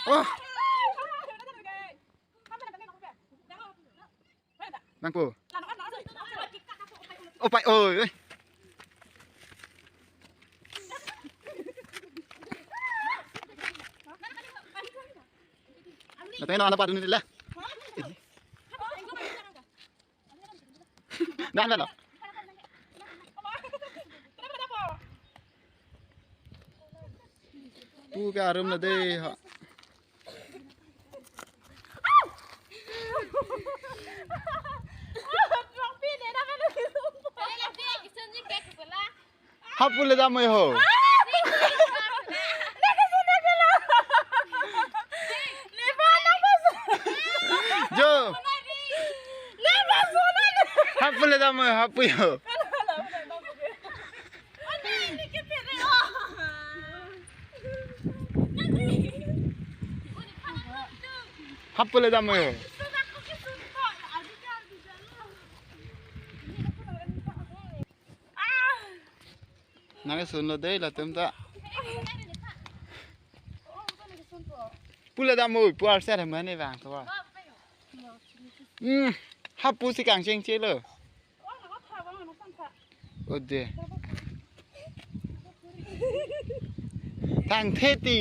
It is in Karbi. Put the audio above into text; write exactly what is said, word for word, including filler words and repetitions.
Oh. Nangpo. Opai, oi, oi. Nateng no, anak padu ni la. Dan, dan, no. Tu ke arum na dei ha. Hap pule dam oi ho. Jo. Hap pule dam oi, hap pule ho. Hap pule dam oi ho. Nang sun lo dei latum ta. Pule dam oi, pu arse hem ne vang to. Hmm, hap pusi kangchengche lo. Ode. Thang theti.